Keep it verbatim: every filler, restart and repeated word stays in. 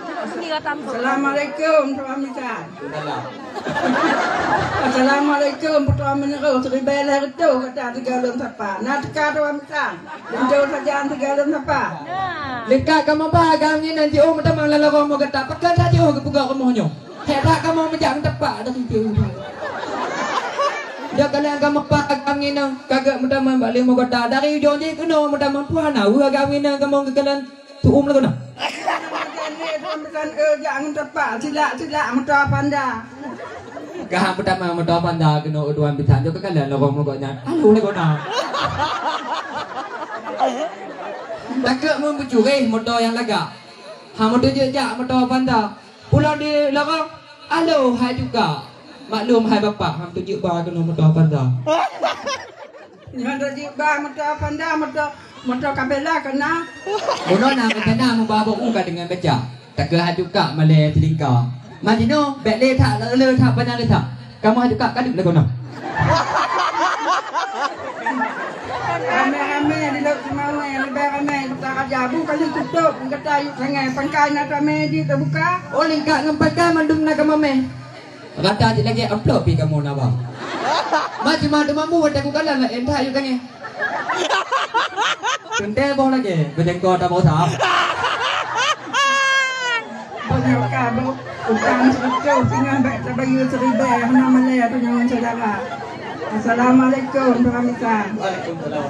Assalamualaikum, Tuan Bisan. Assalamualaikum, Putroe Meunyeurôh, siribèe lhèe reutôh gata sigohlom sapa. Na teuka Tuan Bisan. Linto sajan sigohlom sapa. Leuka kamoe ba agam ngieng jiôh meutamong lam lorong rumoh gata. Pakon that jiôh geupeugah rumoh nyoe. Hék that kamoe meujak meuteumpat dari jiôh. Jeuet kalon kamoe ba agam ngieng ka geuh meutamong bak lé rumoh gata. Dari ujong jih keunoe meutamong puih hana weueh agam ngieng kamoe geukalon. Tu'um lagoe na. Tuan Bisan, eh, jak ngon teumpat, silak-silak moto Panda. Ka meutamong moto Panda keunoe Tuan Bisan, jok keukalon lorong rumoh gobnyan. Alu lagoe na. Takot meubeucureh moto nyang lagak. Ha, moto jeuet jak moto Panda. Pulang di lorong, alu hai juga. Maklum hai bapak, ha, moto jeuet ba keunoe moto Panda. Nyoe dak jeuet ba moto Panda, moto, moto Kabela keu na. Bunoe na rencana meuba boh u ka deungon beca. Takeuh aju kak malèe silingka. Majinoe bèk lé that le that panyang le that. Kamoe aju kak kadeuek lagoe na. Ramè-ramè di Lhokseumawe, leubeh ramè Kota Raja. Bu ka lheueh tutôp, gata yue sangè. Pangkai na ramè jiteubuka. Oh, lingka ngon pangkai mandum na kamoe mè. Rata cit lagèe amplop pih kamoe na ba. Ma cuma teumambu watèe kukalon laén that yue tangèh. Teuntèe boh lagèe beujeuengko taboh sa. Banyak ka boh utang seureutôh singoh bèk tabayeue siribèe hana malèe tanyoe syedara. Assalamualaikum, Tuan Bisan. Waalaikumsalam.